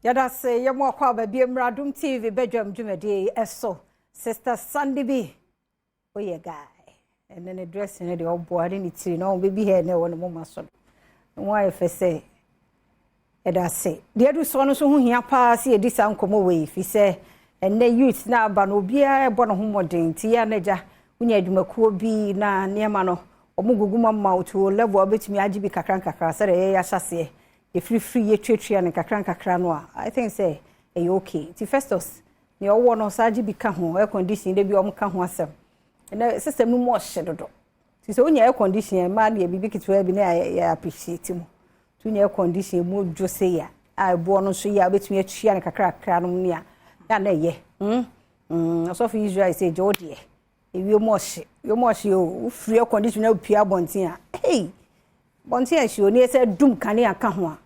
Yɛda se yɛmu akɔ aba bi mmra Adom TV badwam dwumadie yi ɛso. Sister Sandy bi, oyɛ guy. Ɛne ne dressing no deɛ ɔboa ne ne tiri na ɔn baby hair na ɛwɔ ne moma so no. Ne ho ayɛ fɛ sɛ yɛda ase. Deɛ adu soɔ no nso ho hia paa sɛ yɛdi saa nkɔmmɔ wei fi sɛ ɛnɛ youth na aba no obiara ɛbɔ ne ho mmɔden nti yɛ anagya wonya adwumakuo bi na nneɛma no wɔn gugu mu ama wo to level a wobɛtumi agye bi kakra nkakra sɛdeɛ yɛyɛ ahyɛseɛ yɛfirifiri yɛtuatua no nkakra nkakra no a, I think sɛ ɛyɛ okay. Nti Festus nea ɔwɔ no saa gye bi ka ho, air condition de bi ɔmo ka ho asɛm. Ɛnɛ system no mu ɔhyɛ dodo nti sɛ wonya air condition mmaa deɛ biribi ketewa bi na yɛ appreciate mu. Nti wonya air condition mu dwo se ya a ɛboɔ no nso yɛ a wobɛtumi atua no kakrakra no mu ne a yɛ na ɛyɛ. Ɔsɔfo Israel sɛ gye wo deɛ ewiem ɔhye, ewiem ɔhye o, wofiri air condition na wopue abɔnten a, hey, bɔnten a ɛhye o ne sɛ dum kanea ka ho a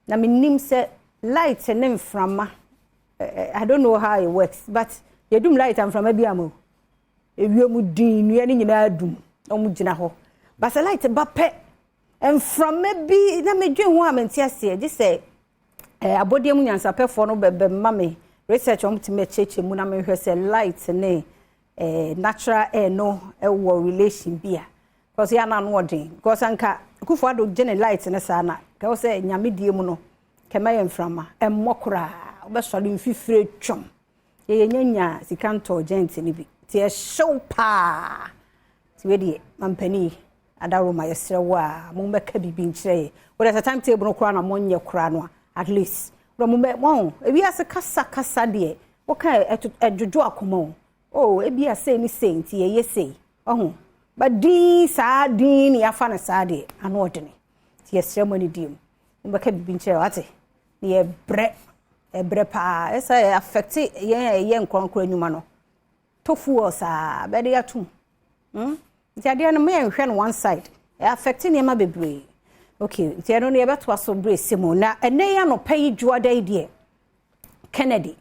na menim sɛ light ne mframa. I don't know how it works, but yɛdum light a mframa bi ama o, ewiem din nnua no nyinaa dum na wɔn gyina hɔ, but sɛ light ba pɛ mframa bi na medwen ho a mente aseɛ gye sɛ abɔdeɛ mu nyansapɛfoɔ no bɛbɛ me research, wɔn tumi akyerɛkyerɛ mu na mehwɛ sɛ light ne natural air no ɛwɔ relation bi a, because yɛ ana ano ɔden, because anka Akufo Addo gye ne light ne saa na kɛwɔ sɛ Nyame die mu no kɛmɛ yɛ mframa ɛmmɔ koraa, wobɛsɔre mfifire twɔm. Yɛyɛ nyanya sika ntɔ gyɛnti no bi nti ɛhyew paa. Nti wei deɛ mampani adaroma yɛsrɛ wo a mommɛka biribi nkyerɛ yɛ wode sɛ time table no koraa na monyɛ koraa no a, at least wode mommɛ wɔn ewiase kasa kasa deɛ woka ɛdwodwo akoma o. Oh, ebi a sei ne sei nti yɛyɛ sei ɔho ba din saa din ne yɛafa no saa deɛ ano ɔdene. Nti yɛsrɛ mo ani die mu mommɛka biribi nkyerɛ wate ne yɛbrɛ ɛbrɛ paa ɛsɛ affect yɛn a ɛyɛ nkorankora nnwuma no to fuel saa bɛde atom. Nti adeɛ no moyɛnhwɛ no one side, ɛ affect nneɛma bebree. Okay, nti ɛno no yɛbɛtoa so berɛ si mu na ɛnɛ yi anɔpa yi dwoada yi deɛ Kennedy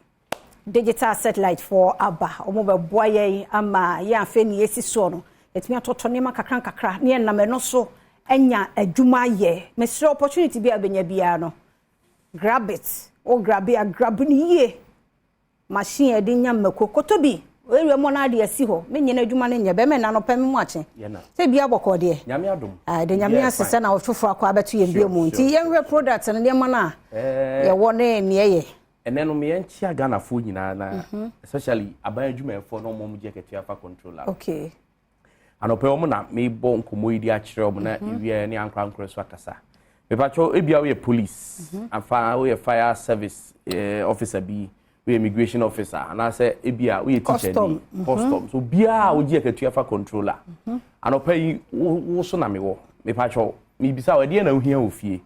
Digital Satellite foɔ aba, wɔn bɛboa yɛn ama yɛn afei ne yɛsi soɔ no yɛtumi atɔtɔ nneɛma kakra nkakra ne yɛnam ɛno so anya adwuma ayɛ. Mesrɛ, opportunity bi a bɛnya biara no, grab it o, grab it a, grab no yie. Machine a yɛde nya mmako koto bi ewia mu na ade asi hɔ menyina adwuma no nyɛ bɛmɛ na nɔpɛ me mu akye sɛ bia bɔkɔ deɛ. Nyame adom. De Nyame ase sɛ na foforɔ akɔ abɛto yɛn bio mu. Nti yɛnhwɛ product no, nneɛma no a yɛwɔ ne neɛ yɛ. Ɛnɛ no meyɛnkyia Ghanafoɔ nyinaa na especially aban adwumayɛfoɔ na ɔmo gye akatua fa controller. Anɔpɛ wɔn na mebɔ nkɔmmɔ yi de akyerɛ wɔn na ewia ne ankorankora so akasa. Mepatwɛ, ebia woyɛ police afa, woyɛ fire service officer bi, woyɛ immigration officer, anaasɛ ebia woyɛ teacher ni, custom so biara a wogye akatua fa controller, anɔpɛ yi wo so na mewɔ. Mepatwɛ, mebisa wo, ɛdeɛ na wohia wɔ fie?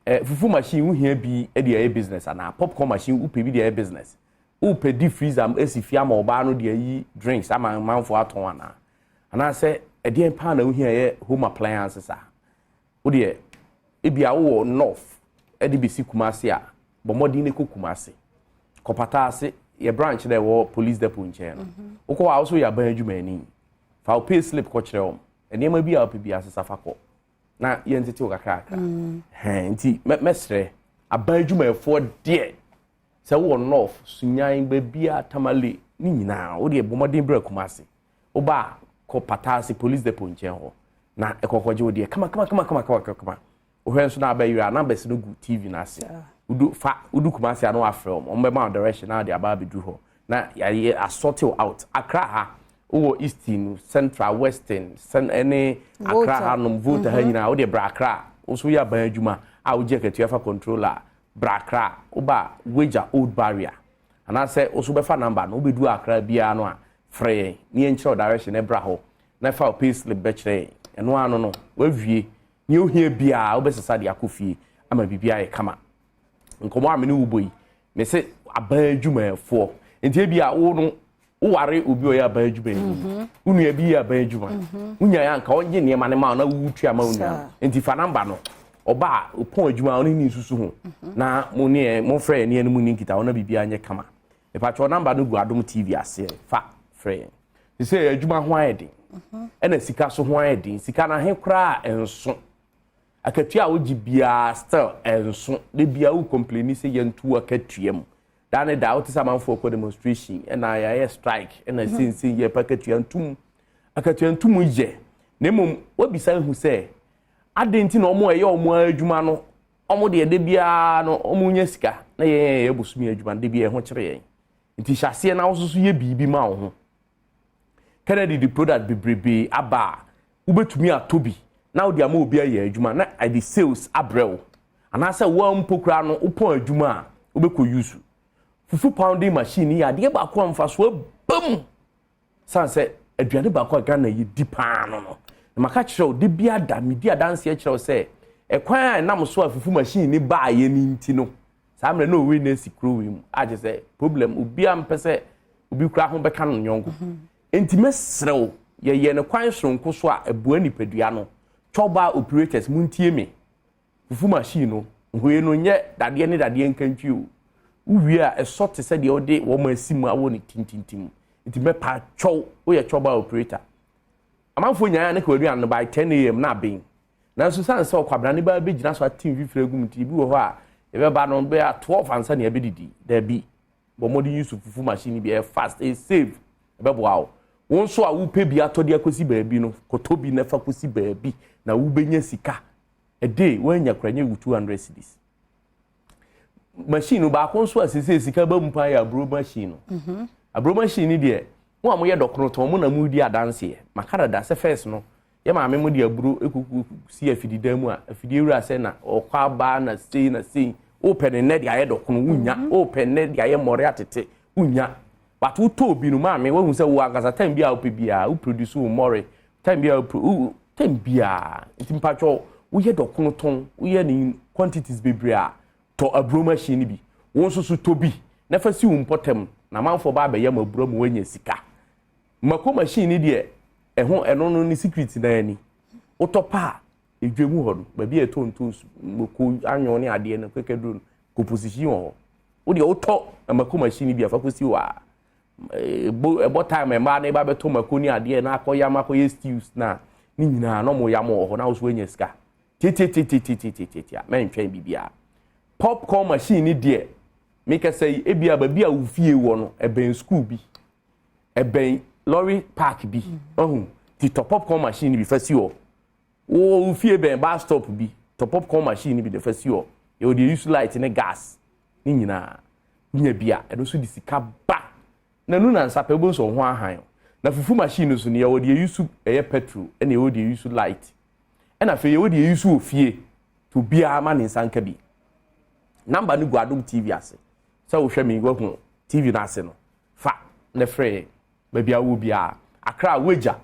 Fufu machine wohia bi de ayɛ business, anaa popcorn machine wopɛ bi de ayɛ business, wopɛ deep freezer esi fie ama ɔbaa no de ayi drinks ama amanfoɔ atɔn anaa, anaasɛ ɛdeɛn paa na wohia yɛ home appliances a wodeɛ ebi a wowɔ north ɛde bɛsi Kumase a, bɔ mmɔden ne kɔ Kumase, kɔpata ase yɛ branch na ɛwɔ police depot nkyɛn no. Wokɔ hɔ a wosɔ yɛ aban adwumayɛni, fa wo pay slip kɔkyerɛ wɔn, nneɛma bi a wopɛ bi asesa fa kɔ na yɛntete wo kakrakra. Hɛn nti mɛsrɛ aban adwumayɛfoɔ deɛ sɛ wowɔ north, Sunyan, baabi a Tamale ne nyinaa, wodeɛ bɔ mmɔden brɛ Kumase. Woba a, kɔ Pataase police depot nkyɛn hɔ na ɛkɔkɔgye wo deɛ kama kama kama kama kama kama. Wohwɛ nso na abɛyere a, numbers no gu TV no ase. Wodu fa wodu Kumase a na wafrɛ wɔn, wɔn bɛma wo direction na wɔde aba abɛduru hɔ na yɛayɛ asort you out. Accra ha wowɔ Eastern, Central, Western ɛne Accra ha nom, Volta ha nyinaa, wode bra Accra. Wo nso woyɛ aban adwuma a wogye akatua fa controller, bra Accra. Woba Wagya Old Barrier anaasɛ wo nso bɛfa number no, wobɛdu Accra biara no a, frɛ yɛn ne yɛnkyerɛ wo direction na bra hɔ na fa wo pay slip bɛkyerɛ yɛn. Ɛno ano no wawie, nea ohia biara wobɛsesa de akɔ fie ama biribi ayɛ kama. Nkɔmɔ a me ne wo bɔ yi, me se aban adwumayɛfoɔ nti ebi a wo no woware obi a ɔyɛ aban adwumayɛni, wo nua bi yɛ aban adwuma, wonya yɛ anka ɔngye nneɛma no ma wo na wotua ma wo nua no. Nti fa number no, ɔba a ɔpɔn adwuma a ɔne ne nsusu ho na mo ne momfrɛ yɛn ne yɛn mu ne nkita na biribiara nyɛ kama. Mepatwɛ, number no gu Adom TV aseɛ, fa frɛ yɛn. Te sɛ adwuma ho ayɛ den ɛna sika so ho ayɛ den, sika no ahe koraa nso. Akatua a wogye biara still ɛnso. Da biara wo complaini sɛ yɛntu akatua mu. Daa ne daa wote sɛ amanfoɔ kɔ demonstration ɛna yɛayɛ strike ɛna sensei yɛpɛ akatua ntum. Akatua ntum yɛ. Na mmom wabisa ehu sɛ adɛn nti na ɔmo a ɛyɛ ɔmo adwuma no ɔmo deɛ da biara no ɔmo nya sika na yɛn yɛ bosome adwuma no da biara ɛho kyerɛ yɛn. Nti hyɛ aseɛ na wo nso so yɛ biribi ma wo ho. Kennedy de product bebrebe aba a wobɛtumi atɔ bi na wode ama obi ayɛ adwuma na ɛde sales abrɛ wo, anaasɛ woa mpo koraa no wopɔn adwuma a wobɛkɔ use. Fufu pounding machine yi adeɛ baako a mfasoɔ ba mu san sɛ aduane baako a Ghana yi di paa no na maka kyerɛ wo de bi ada medi adanseɛ kyerɛ wo sɛ ɛkwan a ɛnam so a fufu machine ni baayɛ no nti no saa mmerɛ na owi na esi kuro wei mu agye sɛ problem obiara mpɛ sɛ obi kura ho bɛka no nyɔnko. Nti mɛsrɛ wo, yɛyɛ no kwan soronko so a ɛboa nipadua no. Chop bar operators, muntie me. Fufu machine no hwee no nyɛ dadeɛ ne dadeɛ nkantwi o. Wowie a ɛsɔ te sɛ deɛ wode wɔn asi mu awɔ ne tintintim. Nti mɛpa kyɛw, woyɛ chop bar operator, amanfoɔ nyaa ne ka aduane no by 10 a.m. na aben, nanso san sɛ ɔkwabena ne ba bɛgyina so ate mfifiri agu mu. Nti ebi wɔ hɔ a yɛbɛba no bɛyɛ 12 ansa na yɛbɛdidi. Daabi, bɔ mmɔden use fufu machine bi, ɛyɛ fast, ɛyɛ safe, ɛbɛboa wo. Wo nso a wopɛ bi atɔ de akɔsi baabi no, kɔtɔ bi na fa kɔsi baabi na wobɛnya sika. A day woanya kora nyɛ wo 200 cedis. Machine no baako nso a sese sika ba mu paa yɛ aburo machine no. Aburo machine ni deɛ, mo a moyɛ dɔkono tɔn mo na mo di adanseɛ. Maka dada sɛ first no yɛ maame mo de aburo ekuku si afididan mu a afidie wura sɛ na ɔkɔ aba na sei na sei. Wopɛ ne nnɛ de ayɛ dɔkono, wunya. Wopɛ nnɛ de ayɛ mmɔre atete, wunya. But wotɔ obi no, maame, wahu sɛ wo ankasa time bi a wopɛ biara wo produce wo mmɔre time bi a wopɛ time biara. Nti mpatwɔ, woyɛ dɔkono tɔn, woyɛ ne quantities bebree a, tɔ aburo machine bi. Wo nso so tɔ bi na fa si wo mpɔtam na amanfoɔ ba abɛyɛ ma aburo ma woanya sika. Mako machine ni deɛ, ɛho ɛno no ne secret na ani wotɔ pa a edwa mu hɔ no, baabi a ɛtɔ ntoos, mako, anwon ne adeɛ no kɛkɛ duro no kɔ position wɔ hɔ. Wo deɛ wotɔ mako machine bi a fa kɔsi hɔ a ɛbɔ ɛbɔ time mmaa no ba bɛtɔ mako ne adeɛ na akɔ yam akɔyɛ stews na ne nyinaa na ɔmo yam wɔ hɔ na woso anya sika tietietie. Mɛntwɛn biribiara. Popcorn machine ni deɛ, mekasa yi, ebia baabi a wo fie wɔ no ɛbɛn school bi, ɛbɛn lorry park bi, ɔhu ti tɔ popcorn machine bi fa si hɔ. Wo fie bɛn bus stop bi, tɔ popcorn machine bi de fa si hɔ. Yɛwɔ deɛ use light ne gas ne nyinaa. Nya bi a ɛno nso de sika ba na nu na nsa pɛ ebi nso ho ahan. Na fufu machine nso no, yɛwɔ deɛ use ɛyɛ petrol, ɛna yɛwɔ deɛ use light, ɛna afei yɛwɔ deɛ use wɔ fie. To obiara ma ne nsa nka bi. Number no gu Adom TV ase. Sɛ wohwɛ mi wahu TV no ase no, fa ne frɛ baabi a wɔ biara. Accra, Wagya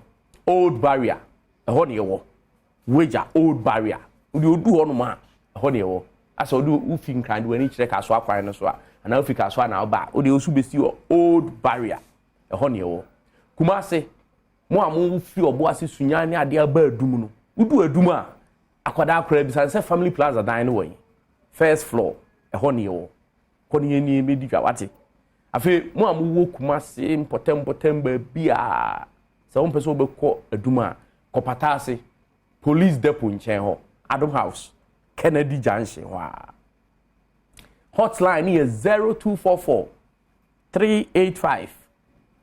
Old Barrier, ɛhɔ ne yɛwɔ. Wagya Old Barrier, wode odu hɔ nom a, ɛhɔ ne yɛwɔ. Asɛ wode wofi Nkran de w'ani kyerɛ Kasoa kwan no so a, anaa wofi Kasoa na woba a, wode wosu bɛsi wɔ Old Barrier, ɛhɔ ne yɛwɔ. Kumase, mo a mo fi ɔbo ase Sunya ne adeɛ aba Adum no, wodu Adum a, akwadaa koraa bisa sɛ Family Plaza dan no wɔ yi, first floor, ɛhɔ ne yɛwɔ. Kɔ ne yɛn nie bɛdi dwa wate. Afei mo a mowɔ Kumase mpɔtɛm mpɔtɛm baabi a sɛ wompɛ sɛ wobɛkɔ Adum a, kɔpata ase police depot nkyɛn hɔ, Adom House, Kennedy Junction hɔ a. Hotline yɛ 0244 385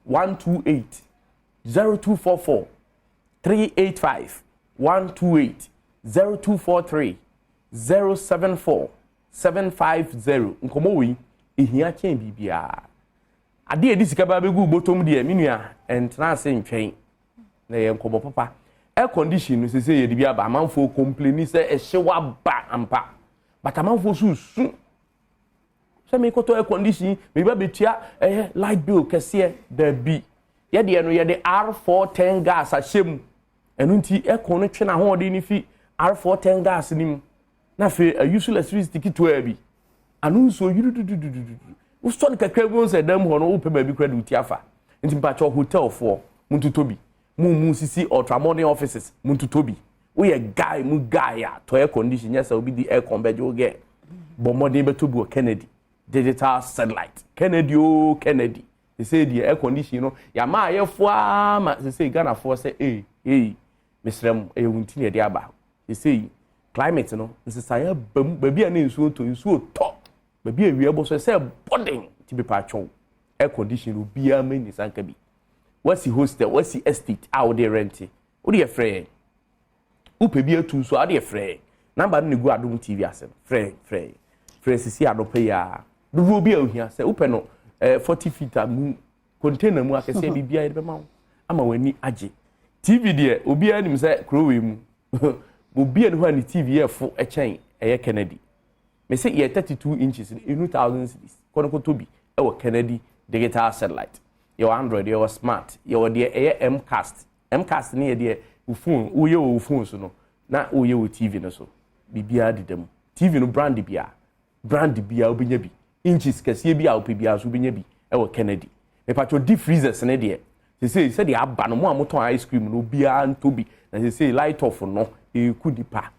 128, 0244 385 128, 0243 074 750. Nkɔmmɔ wei ehia kyɛn biribiara. Adeɛ a yɛde sika ba bɛgu bɔtɔm deɛ, me nua, ɛntena ase ntwɛn na yɛ nkɔmmɔ papa. Air condition no sese yɛde bi aba. Amanfoɔ complain sɛ ɛhye waba ampa, but amanfoɔ so su sɛ mekɔtɔ air condition, meba bɛtua ɛyɛ light bill kɛseɛ. Daabi, yɛdeɛ no yɛde R410 gas ahyɛ mu. Ɛno nti ɛko no twe n'ahoɔden no fi R410 gas no mu na afei ayi electricity ketewa bi ano nsuo yudududududu. Wosɔ no kakra bi sɛ dan mu hɔ no wopɛ baabi kora de wo ti afa. Nti mpakyɛ, hotelfoɔ muntotɔ bi, mu mu sisi ultramodern offices muntotɔ bi. Woyɛ guy mu guy a, tɔ air condition. Nyɛ sɛ obi di air con bɛgye wo gɛ. Bɔ mmɔden bɛtɔ bi wɔ Kennedy Digital Satellite. Kennedy o, Kennedy sese deɛ air condition no yàmà ayɛfoɔ ama sese Ghanafoɔ sɛ ee ee, mesrɛ mu, ɛyɛ wɔn ti na yɛde aba sese yi. Climate no nsesaeɛ aba mu. Baabi a ne nsuo tɔ, nsuo tɔ. Baabi a awia bɔ so, ɛsɛ ɛbɔ den. Nti mepa atwɛw, air condition obiara ma ni sanka bi. Wasi hostel, wasi estate a wode rent, wode yɛ, frɛ yɛn. Wopɛ bi atu nso a, wode yɛ, frɛ yɛn. Number no ne gu Adom TV ase no. Frɛ, frɛ, frɛ sisi anɔpɛ yi a. Dodoɔ bi a ohia sɛ wopɛ no, 40 feet a mu container mu akɛseɛ, biribiara yɛde bɛma wo ama w'ani agye. TV deɛ, obiara nim sɛ kuro wei mu, obiara ni hɔ a ne TV yɛ fo kyɛn ɛyɛ Kennedy. Mese yɛ 32 inches no enu 1,000 cedis. Kɔ no kɔtɔ bi ɛwɔ Kennedy Digital Satellite. Yɛwɔ Android, yɛwɔ smart, yɛwɔ deɛ ɛyɛ Mcast. Mcast ne yɛ deɛ wo phone woyɛ wɔ wo phone so no na woyɛ wɔ TV no so. Biribiara deda mu. TV no, brand bia, brand bia wobɛnya bi. Inches kɛseɛ bi a wopɛ biara so, wobɛnya bi ɛwɔ Kennedy. Mepatwɛ, deep freezers ne deɛ, sesei sɛdeɛ aba no, mo a motɔn ice cream no, obiara ntɔ bi na sesei light off no ɛɛku nipa.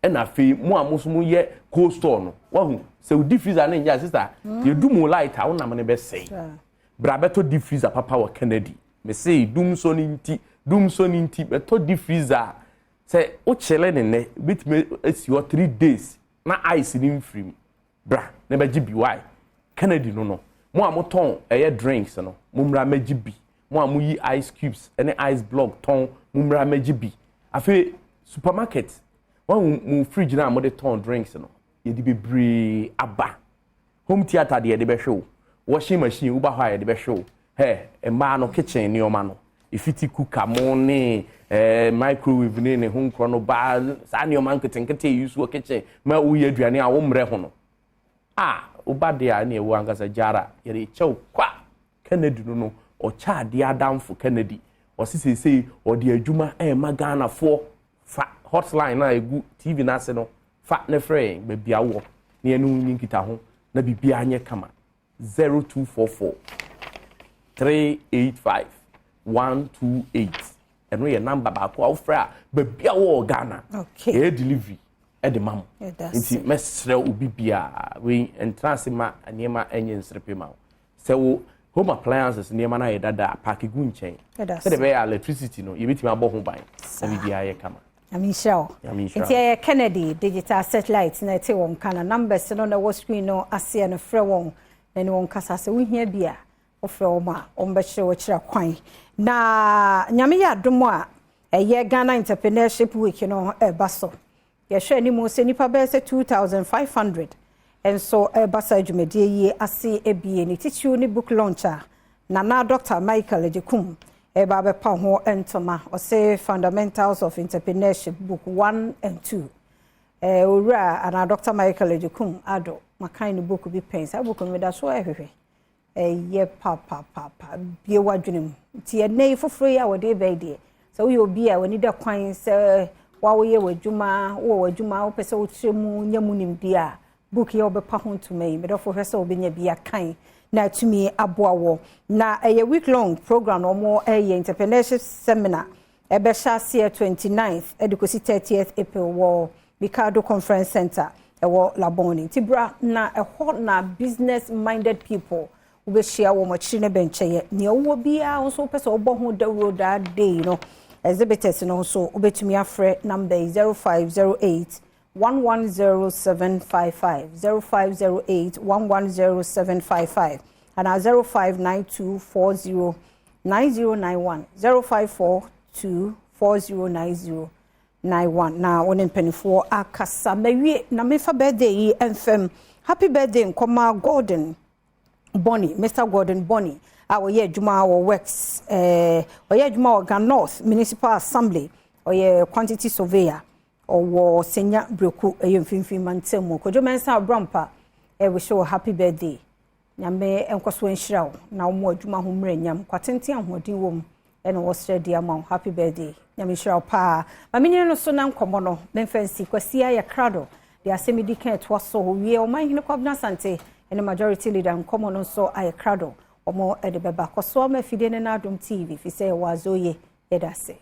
Ɛna afei mo a mo nso moyɛ cold store no, wahu sɛ wo deep freezer no nyɛ, sister, yɛdu mu light a wonam no bɛsɛe. Bra bɛtɔ deep freezer papa wɔ Kennedy. Mese dum so ne nti, dum so ne nti, bɛtɔ deep freezer a sɛ wokyele ne nnɛ, bɛtumi asi hɔ 3 days na ice ne mfiri mu. Bra na bɛgye bi. Wae Kennedy no, mo a motɔn ɛyɛ drinks no, mo mmra mɛgye bi. Mo a moyi ice cubes ne ice block tɔn, mo mmra mɛgye bi. Afei supermarket wɔn mo fridge na a mode tɔn drinks no, yɛde bebree aba. Home theatre deɛ, yɛde bɛhwɛ wo. Washing machine, woba hɔ a, yɛde bɛhwɛ wo. Hɛ, mmaa no kitchen nneɛma no, efiti cooker mo ne microwave ne ne ho nkorɔ no baa, saa nneɛma nketenkete yi so wɔ kitchen ma woyɛ aduane a wɔmmerɛ ho no a, woba deɛ a, ɛne ɛwɔ ankasa gyara yɛde kyɛw kwa. Kennedy no, ɔkyɛ adeɛ adamfo Kennedy. Ɔsi seesei ɔde adwuma ɛɛma Ghanafoɔ. Fa hotline na egu TV n'ase no, fa ne frɛ yɛn baabi awɔ na yɛn no nyi nkita ho na biribiara nyɛ kama. 0244385128, ɛno yɛ number baako a wofrɛ a, baabi a wɔwɔ Ghana, yɛyɛ delivery ɛde ma mo. Nti mɛsrɛ obi biara wei ntena ase ma nneɛma ɛnyɛ nserepe ma wo. Sɛ wo home appliances nneɛma no ayɛ dada a, pack gu nkyɛn sɛdeɛ ɛbɛyɛ a electricity no yɛbɛtumi abɔ ho ban na biribiara yɛ kama. Nyame nhyira wo. Nti ɛyɛ Kennedy Digital Satellite na ɛte wɔn ka na numbers no na ɛwɔ screen no aseɛ no. Frɛ wɔn na ne wɔn kasa. Sɛ wohia bi a, wofrɛ wɔn a, wɔn bɛkyerɛ wɔkyerɛ kwan. Na Nyame yɛ adom a, ɛyɛ Ghana Entrepreneurship Week no ɛba so. Yɛhwɛ anim sɛ nipa bɛyɛ sɛ 2500 nso ɛba saa dwumadie yi ase ebie. Ne titiriw ne book launch a Nana Dr Michael Agyekum ɛba abɛpa ho ntoma. Ɔsɛ Fundamentals of Entrepreneurship book 1 and 2. Owura anaa Dr Michael Agyekum Ado makan ne book bi pɛn. Saa book no meda so ɛhwehwɛ, ɛyɛ papapapa, bie w'adwene mu. Nti ɛnɛ yi foforɔ yi a wɔde bɛyi deɛ, sɛ woyɛ obi a w'ani da kwan sɛ woayɛ w'adwuma, wowɔ w'adwuma, wopɛ sɛ wokyerɛ mu nyɛ mu nimdeɛ a, book yɛ wobɛpa ho ntoma yi, medɔfo, hwɛ sɛ wobɛnya bi akan na atumi aboa wɔ. Na ɛyɛ week long program na wɔn ɛyɛ entrepreneurship seminar. Ɛbɛhyɛ aseɛ 29th ɛde kɔsi 30th April wɔ Mikado Conference Center ɛwɔ Labone. Nti bra na ɛhɔ na business minded people wobɛhyia wɔn akyiri ne bɛnkyɛyɛ. Nea wowɔ biara nso wopɛ sɛ wobɔ ho dawuro daa day no, exhibitors no nso wobɛtumi afrɛ number yi: 0508 110755, 0508 110755, anaa 0592 409091, 0542 409091 na wɔne mpanimfoɔ akasa. Mawie na mefa birthday yi mfam. Happy birthday nkɔma Gordon Bonny, Mr Gordon Bonny a ɔyɛ adwuma wɔ works, ɔyɛ adwuma wɔ Ga North Municipal Assembly. Ɔyɛ quantity surveyor, ɔwɔ Senya Breku, ɛyɛ Mfimfini mantam mu. Kwadwo Mɛnsa Abrampa ɛwɔ wɔ happy birthday. Nyame nkɔso nhyira wo na wɔn adwuma ho mmerɛ nyam kwatenten, ahoɔden wɔ mu ɛna wɔsrɛ di ama wo. Happy birthday, Nyame nhyira wo paa. Maame nyina no so na nkɔmmɔ no memfa nsi. Kwasi ayɛ krado de asɛm di kan ɛtoa so wie. Ɔman hene Kwabena Asante ɛne majority leader nkɔmmɔ no nso ayɛ krado, wɔn de bɛba. Kɔso ama afidie no n'Adom TV fi sɛ ɛwɔ azoye. Yɛda ase.